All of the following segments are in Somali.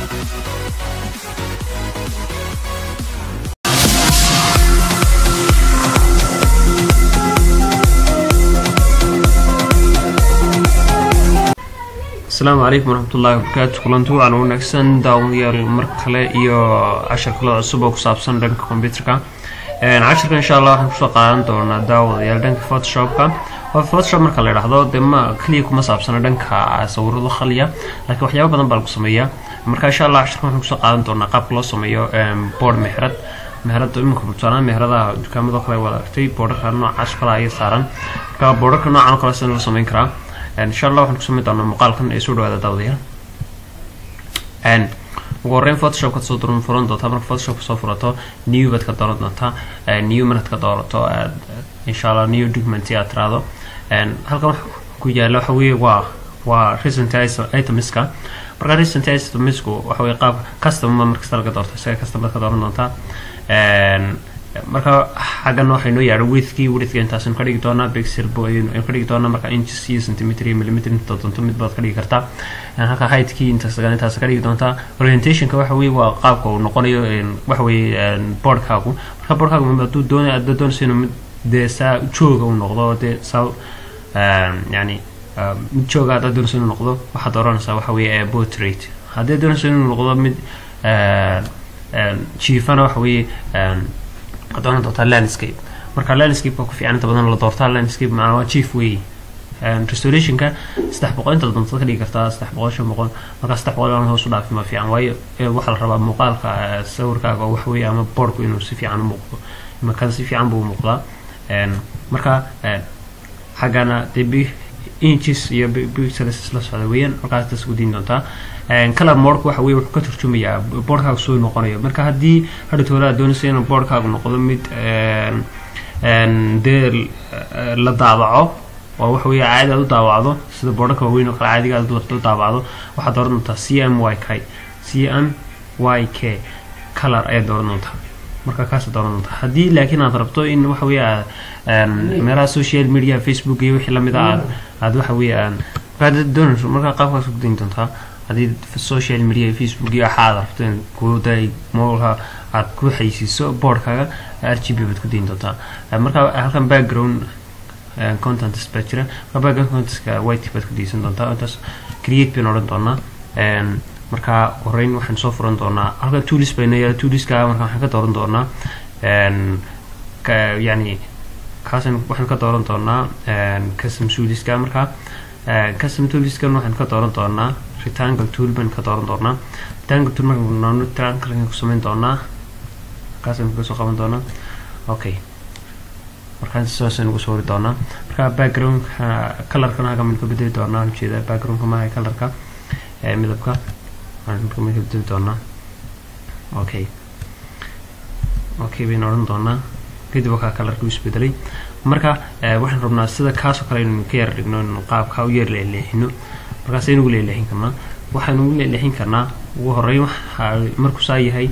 Asalaamu calaykum waraxmatullaahi wabarakaatu. Kulanti wacan wanaagsan, daawadayaal, mar kale iyo cashar kale cusub oo ku saabsan dhanka computerka. Cashirka insha Allah waxaan kusoo qaadan doonaa, daawadayaal, dhanka Photoshopka. Photoshop marka la idhaahdo, dee ma keliya kuma saabsana dhanka sawirada khaliya, laakiin waxyaaba badan baa lagu sameeyaa. Marka insha Allah cashirka waxaan kusoo qaadan doonaa qaabka loo sameeyo board meherad. Meherada iminka tusaalahaan meheradaha dukaamada kale waad aragtay, boordarka noocaas kale ayay saaran. Marka boordarka noocan oo kale sida loo sameyn karaa insha Allah waxaan ku sameyn doonaa muuqaalkan ee soo dhawaada, daawadayaal. Ugu horreyn Photoshop ka soo duran furan doontaa. Marka Photoshop soo furato, new baad ka dooran doontaa. New markaad ka doorato, insha Allah new document aad tiraahdo, halkan waxa ku yaala waxa weeye waa recent itemska. Marka recent itemsku waxa weeye qaab custom markasta laga doorto, isaga custom baad ka dooran doontaa. Marka xaggan waxay noo yaadho widthkii. Widthka intaasaynu ka dhigi doonaa, pixel aynu ka dhigi doonaa. Marka inches iyo centimeter iyo millimeter inta doonto mid baad ka dhigi kartaa. Halka heightkii intaas intaas ka dhigi doontaa. Orientationka waxa weeye waa qaabka uu noqonayo, waxa weeye boardkaagu. Marka boardkaagu hadduu doonay, haddaad doonayso inuu mid dee saa jooga uu noqdo, dee saa yani mid jooga haddaad doonayso inuu noqdo, waxaad dooranaysaa waxa weeye portrait. Haddii doonayso inuu noqdo mid jiifana, waxa weeye waxaad dooran doontaa landscape. Marka landscape ku fiican, inta badan la doortaa landscape, macnaa waa jiif weeye. Resolutionka 300 inta doonto ka dhigi kartaa, 300, 500. Marka 300 aan hoos u dhaafin ma fiican, waayo waxaa la rabaa muuqaalka sawirkaaga oo wax weeye ama boardku inuu si fiican u muuqdo. Imakan si fiican buu muuqdaa. Marka xaggana dee inches iyo pixels isla socda weeyaan, markaas taas ku diin doontaa. Color modeka waxa weye wuxuu ka turjumayaa boardkaagu soo noqonayo. Marka haddii hadhowto aad doonayso inuu boardkaagu noqdo mid dee la daabaco oo waxa weeye caadi aad u daawacdo, sida boardhka waaweyn oo kale caadiga aad u daabacdo, waxaad dooran doontaa CMYK. CMYK color ayaad dooran doontaa, marka kaasaad dooran doontaa. Haddii laakiin aad rabto in waxa weeye meelaha social media, Facebook iyo wixii lamid a aad waxa weeye markaad doonayso, markaa qaabkaas ku dayn doontaa. Haddii social media, Facebook iyo waxa aad rabto in kuday moolka aad ku xaysiiso boardkaaga, RGB baad ku dayn doontaa. Marka halkan background contents baa jira. Marka background contentska white baad ku daysan doontaa. Intaas create baynu odhan doonaa. Marka horeyn waxaan soo furan doonaa halkan tools bayna yaala. Toolska marka waxaan ka dooran doonaa, yani kaasan waxaan ka dooran doonaa custom toolska. Marka custom toolskan waxaan ka dooran doonaa rectangle tool baan ka dooran doonaa. Rectangle tool markaan rectangle ku samayn doonaa, kaasaan kasoo qaban doonaa. Okay, markaan saasaan ugu sawiri doonaa. Marka background colorkana halkan baynu ka bedeli doonaa. Ujeedaa backgroundka maaha, colorka, midabka waxaan ka bedeli doonaa. Okay baynu odhan doonaa. Kadib wakaa colorka u isbedelay. Marka waxaan rabnaa sida kaasoo kale inaynu ka yar dhigno, inaynu qaabka u yar leeleexino. Markaas aynu ugu leeleexin karnaa, waxaynu ugu leeleexin karnaa, ugu horreyn waxa markuu saa yahay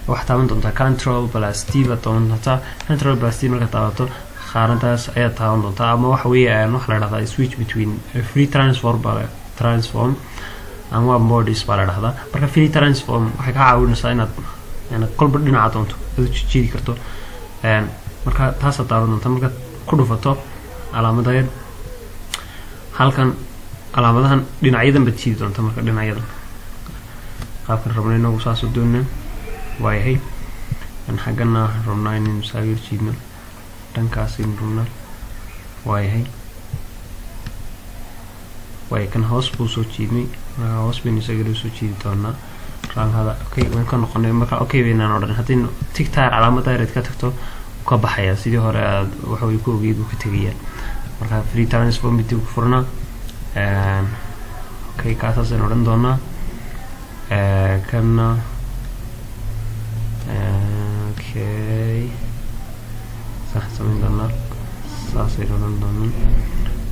waxaad taaban doontaa control plus t baad taaban doontaa. Control plus t markaad taabato, khaarantaas ayaad taaban doontaa, ama waxa weeye waxa la dhahdaa switch between free transform baa transform ama modes baa la dhahdaa. Marka free transform waxay kaa caawinaysaa inaad yani kolba dhinaca doonto aad u jiidi karto. Marka taasaad taaban doontaa. Markaad ku dhufato calaamada yar halkan, calaamadahan dhinacyadan baad jiidi doontaa. Marka dhinacyadan qaabkan rabno inagu saasoo doonina waayahay. Xaggana waxaan rabnaa inaynu saageer jiidno, dhankaasaynu rabnaa, waayahay. Waaya, kan hoos buu soo jiidnay, marka hoos baynu isagana soo jiidi doonaa raanhada. Okay, waan ka noqonay. Marka okay baynaan odhan. Haddii tigtaar calaamada yareed ka tagto, ka baxaya sidii hore aad waxa way ku ogeyd buu ka tegaya. Marka free transform dib ku furnaa. Okay, kaasaasaynu odhan doonaa. Kana okay, sax samayn doonaa, saasaynu odhan doonaa,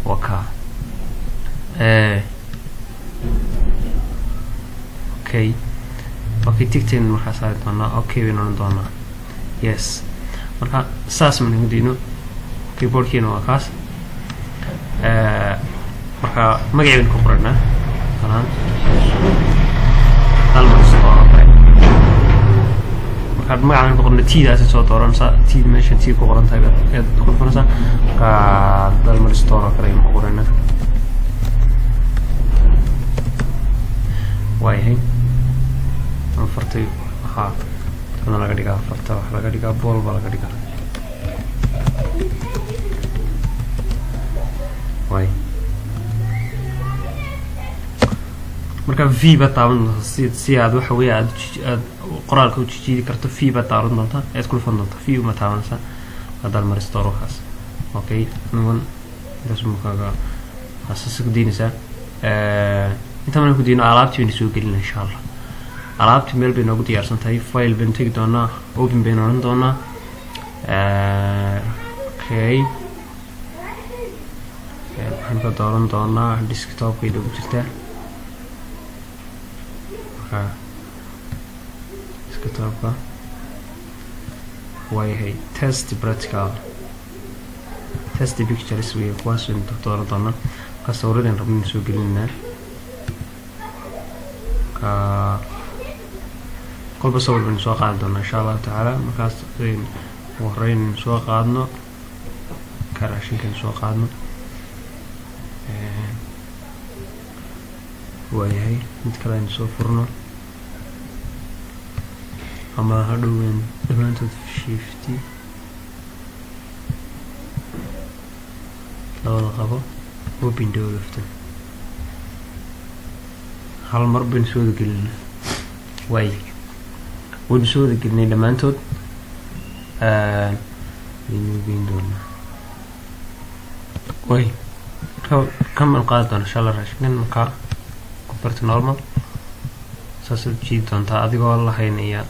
waa kaa. Okay, tigtaynu markaa saari doonaa. Okay baynu odhan doonaa, yes. Marka saas markaan ku dayno, keyboardkiina waa kaas. Marka magacii baynu ku qoranaa ahaan. Dalmar Store oo kale. Markaad magacaan ku qorno, T-daasi soo dooranaysaa, T meeshan T ku qoran tahay ayaad ku dhufanaysaa. Marka Dalmar Store oo kale aynu ku qoraynaa. Waayahay, afartay waxaa kana laga dhigaa, afarta waxaa laga dhigaa, bool baa laga dhigaa. Waay, marka V baad taaban doontaa si aad waxa weeye aad qoraalka u jijiidi karto. V baad taaban doontaa, ayaad ku dhufan doontaa, V uma taabanaysaa. Waa Dalmar Store waxaas. Okay, niman intaas uma kaaga aasasa ku daynaysaa. Inta markaan ku dayno, alaabtii baynu soo gelina insha Allah. Alaabtii meel bay noogu diyaarsan tahay. File baynu tegi doonaa, open baynu odhan doonaa. Okay, waxaan ka dooran doonaa desktopkay noogu jirtaa. Marka desktopka, waayahay, test practical, test pictures wey, kuwaas baynu dooran doonaa. Marka sawiradan rabnaynu soo gelinaa. Marka kolba sawir baynu soo qaadi doonaa insha Allahu tacaala. Markaas ugu horeyn soo qaadno ka raashinkaynu soo qaadno. Waayahay, mid kale aynu soo furno ama hadhoweyn dhammaantood shift labada qabo, open all of them, hal mar baynu soo wada gelinaa. Waay, waynu soo wada gelinay dhammaantood, waynu geyn doonaa. Way kan baan qaadi doona insha Allah, raashinkan. Markaa convert normal saasaad ujiidi doontaa adigoo la haynaya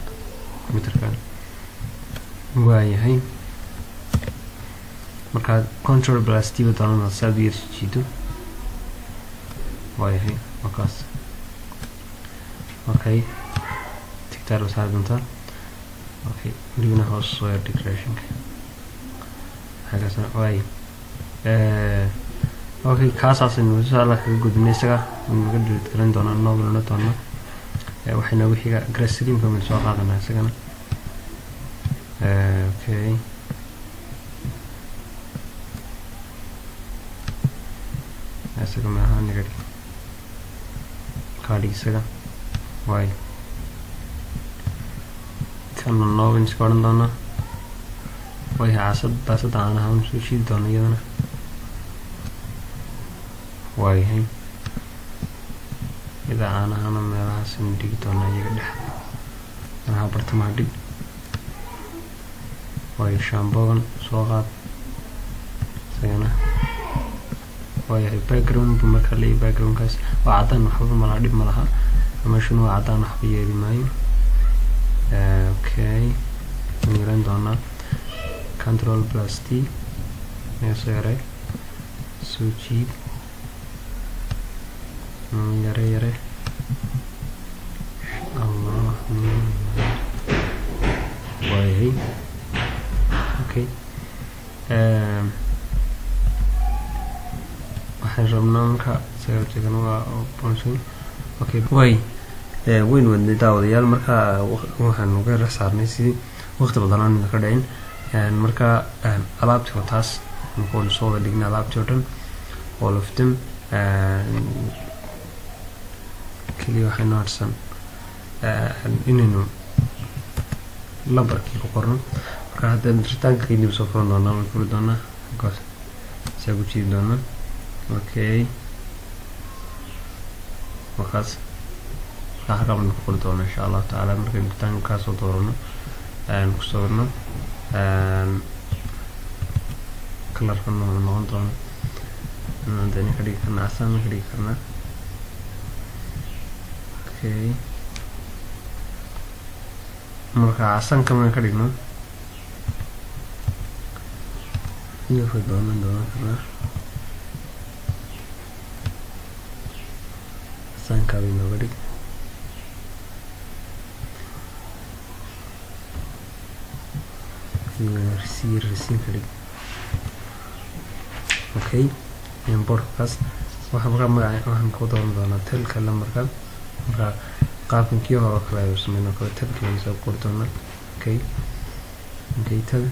computerkan. Waayahay, markaa control plus T ba doonan si aad u yar jiido. Waayahay, markaas okay, tigtaar ba saari doontaa. Okay, welibana hoos soo yar dhig raashinka xaggaasna. Waay, okay, kaasaasaynu insha Allah kaga gudbinay. Isaga waynu naga delete garan doonaa, noo odhan doonaa. Waxay noogu xiga glycerinka baynu soo qaadanaa isagana. Okay, isaga maaha, naga dhig, kaa dhig isaga. Waay, kana noo baynu iska odhan doonaa. Waay, caasad daasada caanaha waynu soo shiidi doonaa iyadana. Waayahay, iyada caanahana meelahaas aynu dhigi doonaa, iyaga dhexda meelaha bartamaha dhig. Waayo, shampoogan soo qaad isagana. Waayahay, background buu markaa leeyahay. Backgroundkaas waa caddaan, waxba malaha, dhib malaha. Meeshuna waa caddaan, waxba yeeli maayo. Okay, waan yareyn doonaa, control plus T naga soo yaray, soo jiid, yare yare. Allah, waayahay. Okay, waxaan rabnaa marka isaga waa. Okay, way waynu wadnay daawadayaal. Marka waxaanu ka yara saarnay sidii waqti badan aan ka dhicin. Marka alaabtii waa taas, marka soo wada dhignay alaabtii oo dhan, all of them. Keliya waxaynu harsan inaynu lambarkii ku qorno. Marka hadda ritaanka kadib soo furan doonaa, waan furi doonaa halkaas, saa ku jiidi doonaa. Okay, markaas markaa halkaa baynu ku qori doonaa insha Allahu tacaala. Markaynu ritaanka kaasoo doorano, ku sawirno, colorkan wuxuu noqon doona hadayna ka dhigi karnaa, casaan ka dhigi karnaa. Okay, marka casaanka markaan ka dhigno, midabka doonan doonan karnaa, casaankaa bay nooga dhig. Rasiin ka dhig. Okay, boardkaas waxaa markaa magaca waxaan ku dooran doonaa telka lambarka. Marka Qaabkan kii hore oo kale ayuu sameynaa kale, tabkii baynu soo qori doonaa. Okay, okay, tab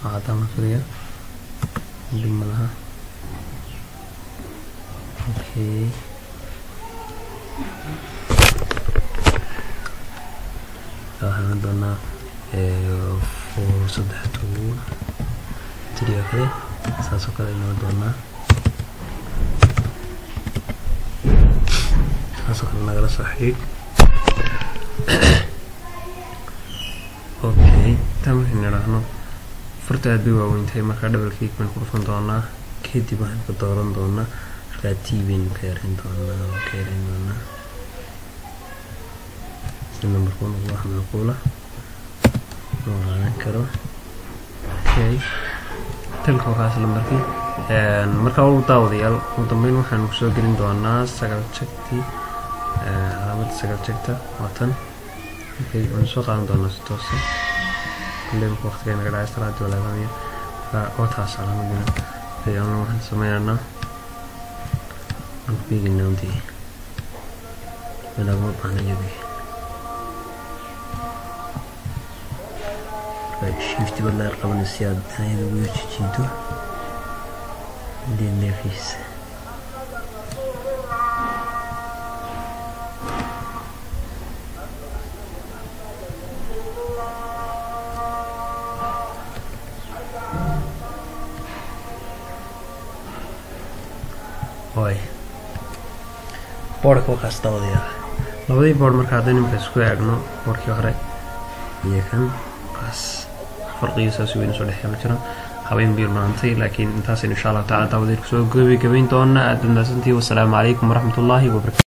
haddaan la filaya dhib ma laha. Okay, waxaan oran doonaa 4 3 2 3 oo kale, saas oo kale aynu oran doonaa, saas oo kale nagala soo xidhiidh. Okay, tan markaynu idhaahno farta aad bay waaweyn tahay, markaa double click baynu ku dhufan doonaa, kadib waxaan ka dooran doonaa markaa T baynu ka yareyn doonaa oo ka yareyn doonaa si numberku noqdo wax macquula loo qaadan karo. Okay, talka waa kaas lambarkii. Markaa u daawadayaal, ugu dambeyn waxaanu kusoo gelin doonaa sagal jagtii, calaamadda sagal jagta waa tan. Okay, waanu soo qaadan doonaa si toosa kulley marka waqtiga naga dhacay salaadii waa laadamaya. Marka waa taas calaamadina. Okay, ama waxaan sameynaynaa aan ku eegaynaa untii laguma baahna iyadii. Marka shift baad la qabanaysa si aad dhinacyada ugu yar jijiido leefiisa. Oy, boodhka waa kaas daawadayaal, labadii boodh. Marka haddaynu imika isku eegno boodhkii hore iyo kan, kaas farqiga saas weyn soo dhexeeya ma jiro, habeen biir maantay. Laakiin intaasaynu insha allahu tacala daawadeed kusoo gabagabayn doonaa. Aad baad mahadsantihiin, wasalaamu calaykum waraxmatullaahi wabarakatu.